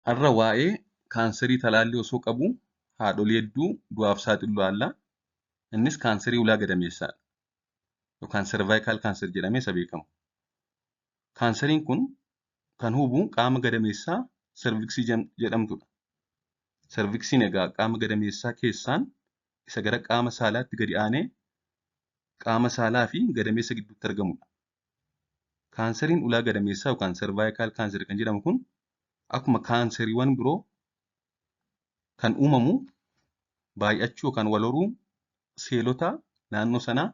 Har'a waa'ee kaanserii talaallii osoo qabuu haadholii hedduu du'aaf saaxilu ilaalla. Innis kaanserii ulaa gadameessaadha yookaan cervical cancer jedhamee isa beekamu. Kaanseriin kun kan hubu qaama gadameessaa cervixii jedhamtudha. Cervixiin egaa qaama gadameessaa keessaan isa gara qaama saalaatti gadi aanee qaama saalaa fi gadameessa gidduutti argamudha. Kaanseriin ulaa gadameessaa yookaan cervical cancer kan jedhamu kun akkuma kaanseriiwwan biroo kan uumamu baay'achuu yookaan wal horuu seelota naannoo sanaa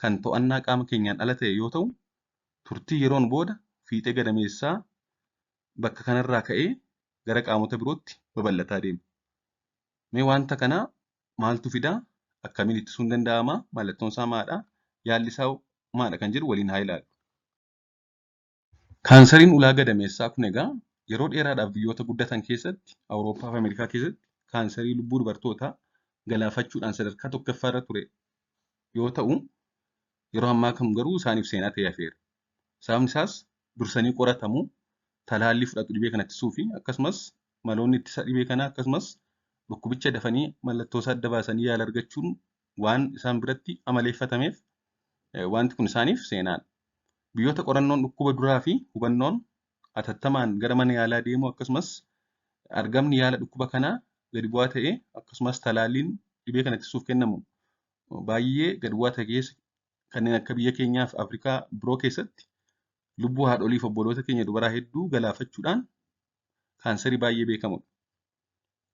kan to'annaa qaama keenyaan ala ta'e yoo ta'u, turtii yeroon booda fiixee gadameessaa bakka kanarraa ka'ee gara qaamota birootti babal'ataa deema. Mee wanta kana maaltu fidaa? Akkamiin ittisuun danda'ama? Mallattoon isaa maalidha? Yaalli isaa maalidha? Kan jedhu waliin haa ilaallu. Kaanseriin ulaa gadameessaa kun egaa yeroo dheeraadhaaf biyyoota guddatan keessatti, Awurooppaa fi Ameerikaa keessatti kaanserii lubbuu dubartootaa galaafachuudhaan sadarkaa tokkoffaa irra ture yoo ta'u, yeroo ammaa kan garuu isaaniif seenaa ta'ee hafeera. Sababni isaas dursanii qoratamuu, talaallii fudhatu dhibee kana ittisuu fi akkasumas maloonni ittisa dhibee kanaa akkasumas dhukkubicha dafanii mallattoo isaa adda baasanii yaala argachuun waan isaan biratti amaleeffatameef wanti kun isaaniif seenaadha. Biyyoota qorannoon dhukkuba duraa fi hubannoon atattamaan gara mana yaalaa deemuu akkasumas argamni yaala dhukkuba kanaa gadi bu'aa ta'e akkasumas talaalliin dhibee kana ittisuuf kennamu baay'ee gadi bu'aa ta'e keessa kanneen akka biyya keenyaa fi Afrikaa biroo keessatti lubbuu haadholii fi obboloota keenya dubaraa hedduu galaafachuudhaan kaanserii baay'ee beekamudha.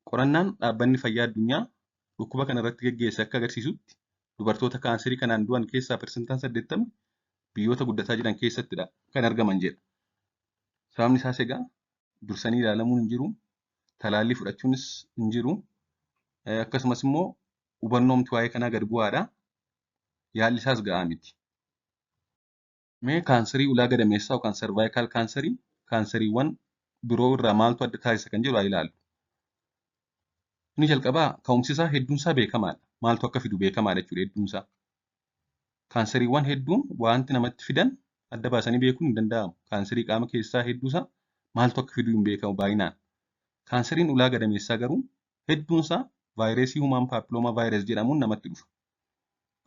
Qorannaan dhaabbanni fayyaa addunyaa dhukkuba kana irratti geggeesse akka agarsiisutti dubartoota kaanserii kanaan du'an keessaa 80% biyyoota guddataa jiran keessattidha kan argaman jedha. Sababni isaas egaa dursanii ilaalamuun hin jiru, talaallii fudhachuunis hin jiru, akkasumas immoo hubannoomti waa'ee kanaa gad bu'aadha. Yaalli isaas ga'aa miti. Mee kaanserii ulaa gadameessaa yookaan cervical cancerii kaanseriiwwan biroo irraa maaltu adda taasisa kan jedhu haa ilaallu. Inni jalqabaa ka'umsi isaa hedduun isaa beekamaadha. Maaltu akka fidu beekamaadha jechuudha hedduun isaa. Kaanseriiwwan hedduun wanti namatti fidan adda baasanii beekuun hin danda'amu. Kaanserii qaama keessaa hedduu isaa maaltu akka fidu hin beekamu baay'inaan. Kaanseriin ulaa gadameessaa garuu hedduun isaa vaayirasii human papilloma virus jedhamuun namatti dhufa.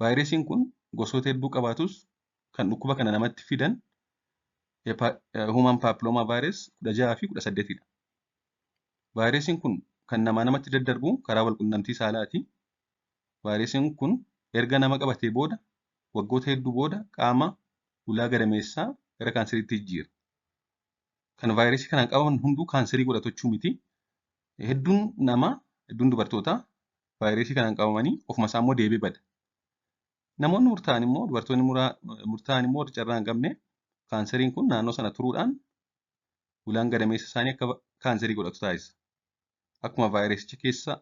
Vaayirasiin kun gosoota hedduu qabaatus kan dhukkuba kana namatti fidan human papilloma virus 16 fi 18dha. Vaayirasiin kun kan namaa namatti daddarbu karaa walqunnamtii saalaati. Vaayirasiin kun erga nama qabatee booda waggoota hedduu booda qaama ulaa gadameessaa gara kaanseriitti jijjiira. Kan vaayirasii kanaan qabaman hunduu kaanserii godhatu miti. Hedduun namaa, hedduun dubartootaa vaayirasii kanaan qabamanii ofuma isaa immoo deebi'ee bada. Namoonni murtaa'an immoo dubartoonni murtaa'an immoo warri carraa hin qabne kaanseriin kun naannoo sana turuudhaan ulaan gadameessa isaanii akka kaanserii godhatu taasisa. Akkuma vaayirasicha keessa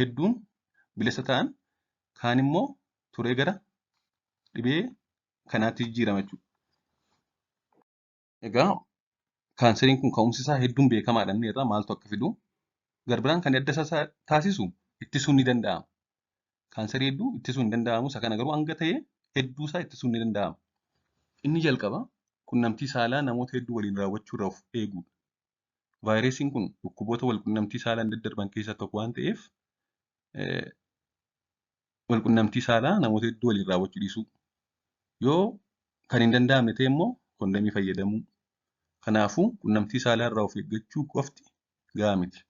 hedduun bilisa ta'an kaan immoo turee gara dhibee kanaatti jijjiirama jechuudha. Egaa kaanseriin kun ka'umsi isaa hedduun beekamaadha inni irraa maaltu akka fidu. Garbiraan kan adda isaa taasisu ittisuun ni danda'ama. Kaanserii hedduu ittisuun hin danda'amu. Isa kana garuu hanga ta'e hedduu isaa ittisuun ni danda'ama. Inni jalqaba qunnamtii saalaa namoota hedduu waliin raawwachuu irraa of eeguudha. Vaayirasiin kun dhukkuboota walqunnamtii saalaan daddarban keessaa tokko waan ta'eef walqunnamtii saalaa namoota hedduu waliin raawwachuu dhiisuu. Yoo kan hin danda'amne ta'e immoo kondamii fayyadamuu. Kanaafuu qunnamtii saalaa irraa of eeggachuu qofti gahaa miti.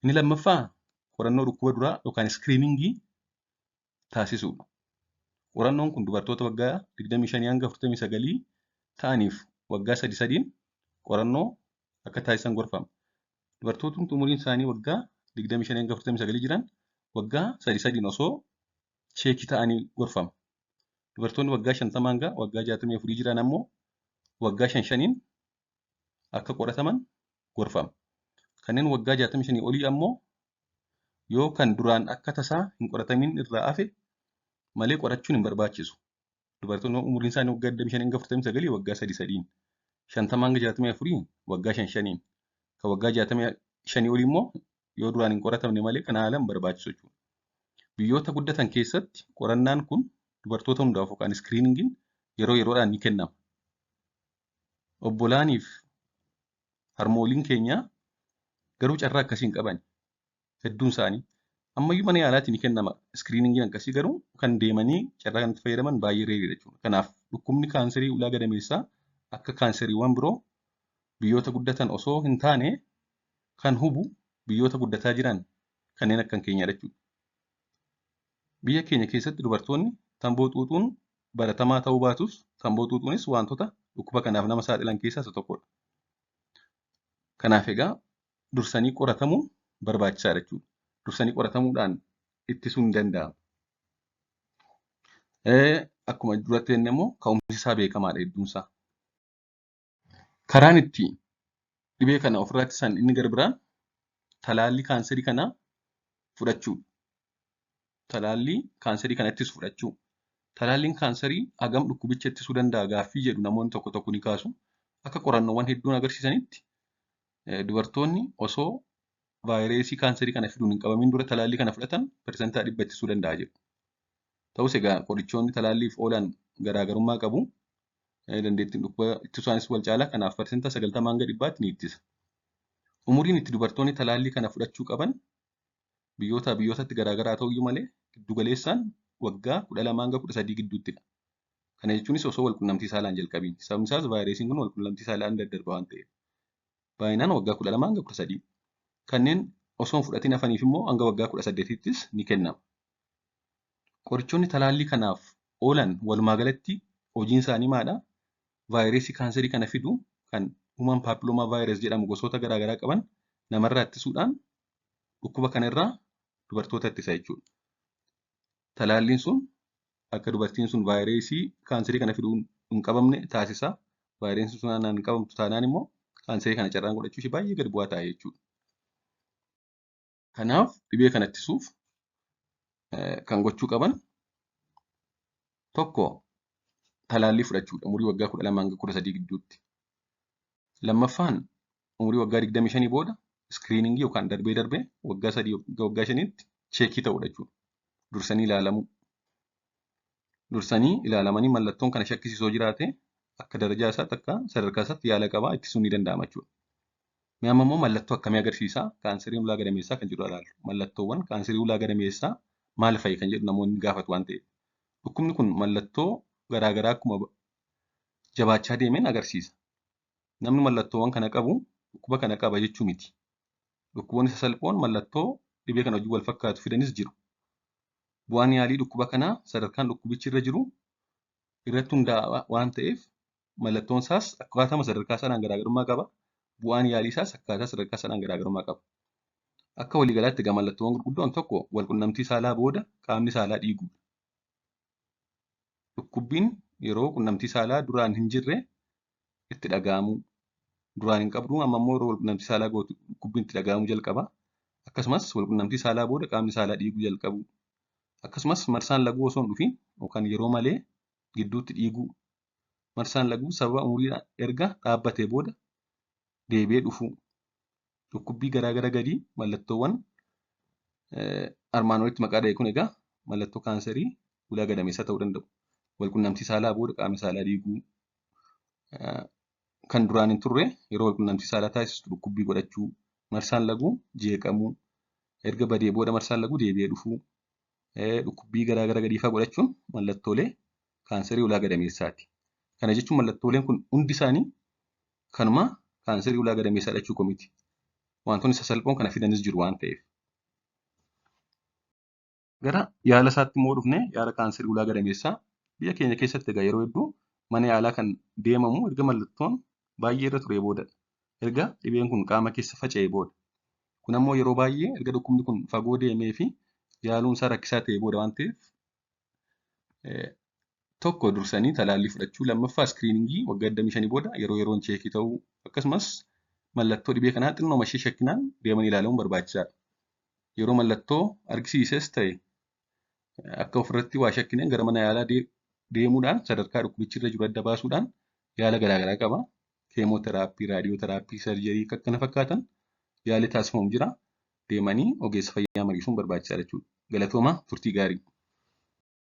Inni lammaffaa qorannoo dhukkuba duraa yookaan screeningii taasisuudha. Qorannoon kun dubartoota waggaa 25 hanga 49 ta'aniif waggaa sadi sadiin qorannoo akka taasisan gorfama. Dubartootni umuriin isaanii waggaa 25 hanga 49 jiran waggaa sadi sadiin osoo check ta'anii gorfama. Dubartoonni waggaa 50 hanga waggaa 64 jiran ammoo waggaa shan shaniin akka qorataman gorfama. Kanneen waggaa 65 olii ammoo yoo kan duraan akka tasaa hin qoratamin irraa hafe malee qorachuun hin barbaachisu. Dubartoonni umuriin isaanii waggaa 25 hanga 49 waggaa sadi sadiin, 50 hanga 64 waggaa shan shaniin, kan waggaa 65 olii immoo yoo duraan hin qoratamne malee kan haala hin barbaachisu jechuudha. Biyyoota guddatan keessatti qorannaan kun dubartoota hundaaf yookaan screeningiin yeroo yeroodhaan ni kennama. Obbolaaniif harmooliin keenya Garuu carraa akkasii hin qaban hedduun isaanii. Ammayyuu mana yaalaatti ni kennama screeningiin akkasii garuu kan deemanii carraa kanatti fayyadaman baay'ee rareiidha jechuudha. Kanaaf dhukkubni kaanserii ulaa gadameessaa akka kaanseriiwwan biroo biyyoota guddatan osoo hin taane kan hubu biyyoota guddataa jiran kanneen akka keenyaadha jechuudha. Biyya keenya keessatti dubartoonni tamboo xuuxuun baratamaa ta'uu baatus tamboo xuuxuunis wantoota dhukkuba kanaaf nama saaxilan keessaa isa tokkodha. Kanaaf egaa dursanii qoratamuun barbaachisaadha jechuudha. Dursanii qoratamuudhaan ittisuun ni danda'ama. Akkuma duratti jenne immoo ka'umsi isaa beekamaadha hedduunsaa. Karaan itti dhibee kana ofirraa ittisan inni gara biraan talaallii kaanserii kanaa fudhachuudha. Talaallii kaanserii kana ittisu fudhachuu. Talaalliin kaanserii hagam dhukkubicha ittisuu danda'a gaaffii jedhu namoonni tokko tokko ni kaasu. Akka qorannoowwan hedduun agarsiisanitti dubartoonni osoo vaayirasii kaanserii kana fiduun hin qabamin dura talaallii kana fudhatan 100% ittisuu danda'a jedhu. Ta'us egaa qorichoonni talaalliif oolan garaagarummaa qabu. Dandeettiin dhukkuba ittisaanis wal caala. Kanaaf 90% hanga 100tti ni ittisa. Umuriin itti dubartoonni talaallii kana fudhachuu qaban biyyootaa biyyootatti garaagaraa ta'uyyuu malee giddu galeessaan waggaa 12 hanga 13 gidduuttidha. Kana jechuunis osoo wal quunnamtii saalaan jalqabiin. Sababni isaas vaayirasiin kun wal quunnamtii saalaan daddarba waan ta'eef. Baay'inaan waggaa 12 hanga 13. Kanneen osoo hin fudhatin hafaniif immoo hanga waggaa 18ttis ni kennama. Qorichoonni talaallii kanaaf oolan walumaa galatti hojiin isaanii maalidha? Vaayirasii kaanserii kana fidu kan human papilloma virus jedhamu gosoota garaagaraa qaban namarraa ittisuudhaan dhukkuba kanarraa dubartoota ittisa jechuudha. Talaalliin sun akka dubartiin sun vaayirasii kaanserii kana fiduun hin qabamne taasisa. Vaayirasiin sun hin qabamtu taanaan immoo kaanserii kana carraan godhachuu ishee baay'ee gad bu'aa ta'a jechuudha. Kanaaf dhibee kana ittisuuf kan gochuu qaban tokko talaallii fudhachuudha umurii waggaa 12 hanga 13 gidduutti. Lammaffaan umurii waggaa 25 booda screeningii yookaan darbee darbee waggaa 3 waggaa 5tti checkii ta'uudha jechuudha. Dursanii ilaalamuu. Dursanii ilaalamanii mallattoon kana shakkisiisoo jiraate akka darajaa isaatti akka sadarkaa isaatti yaala qabaa ittisuun ni danda'ama jechuudha. Mee amma immoo mallattoo akkamii agarsiisa kaanseriin ulaa gadameessaa kan jedhu ilaallu. Mallattoowwan kaanserii ulaa gadameessaa maal fa'i kan jedhu namoonni gaafatu waan ta'eef. Dhukkubni kun mallattoo garaagaraa akkuma jabaachaa deemeen agarsiisa. Namni mallattoowwan kana qabu dhukkuba kana qaba jechuu miti. Dhukkuboonni sasalphoon mallattoo dhibee kana wajjin wal fakkaatu fidanis jiru. Bu'aan yaalii dhukkuba kanaa sadarkaan dhukkubichi irra jiru irratti hundaa'a waan ta'eef mallattoon isaas akkaatama sadarkaa sanaan garaagarummaa qaba. Bu'aan yaalii isaas akkaataa sadarkaa sanaan garaagarummaa qaba. Akka waliigalaatti egaa mallattoowwan gurguddoon tokko walqunnamtii saalaa booda qaamni saalaa dhiiguudha. Dhukkubbiin yeroo qunnamtii saalaa duraan hin jirre itti dhaga'amuu. Duraan hin qabdu amma immoo yeroo walqunnamtii saalaa gootu dhukkubbiin itti dhaga'amuu jalqaba. Akkasumas walqunnamtii saalaa booda qaamni saalaa dhiiguu jalqabu. Akkasumas marsaan laguu osoo hin dhufiin yookaan yeroo malee gidduutti dhiiguu. Marsaan laguu sababa umuriidhaan erga dhaabbatee booda deebi'ee dhufuu. Dhukkubbii garaa gara gadii mallattoowwan armaan olitti maqaa dha'e kun egaa mallattoo kaanserii ulaa gadameessaa ta'uu danda'u. Walqunnamtii saalaa booda qaamni saalaa dhiiguu, kan duraan hin turre yeroo walqunnamtii saalaa taasistu dhukkubbii godhachuu, marsaan laguu jeeqamuu, erga badee booda marsaan laguu deebi'ee dhufuu, dhukkubbii garaa gara gadii fa'aa godhachuun mallattoolee kaanserii ulaa gadameessaati. Kana jechuun mallattooleen kun hundi isaanii kanuma kaanserii ulaa gadameessaa jechuu miti. Wantoonni sasalphoon kana fidanis jiru waan ta'eef. Gara yaala isaatti immoo dhufnee yaala kaanserii ulaa gadameessaa biyya keenya keessatti egaa yeroo hedduu mana yaalaa kan deemamu erga mallattoon baay'ee irra turee boodadha. Erga dhibeen kun qaama keessa faca'ee booda. Kun ammoo yeroo baay'ee erga dhukkubni kun fagoo deemee fi yaaluun isaa rakkisaa ta'ee booda waan ta'eef tokko dursanii talaallii fudhachuu, lammaffaa screeningii waggaa 25 booda yeroo yeroon checkii ta'uu akkasumas mallattoo dhibee kanaa xinnoo ishee shakkinaan deemanii ilaalamuun barbaachisaadha. Yeroo mallattoo argisiises ta'e akka ofirratti waa shakkineen gara mana yaalaa deemuudhaan sadarkaa dhukkubichi irra jiru adda baasuudhaan yaala garaagaraa qaba. Chemotherapy, radiotherapy, surgery kan kana fakkaatan yaalii taasifamu jira. Deemanii ogeessa fayyaa mariisuun barbaachisaadha jechuudha. Galatoomaa turtii gaarii.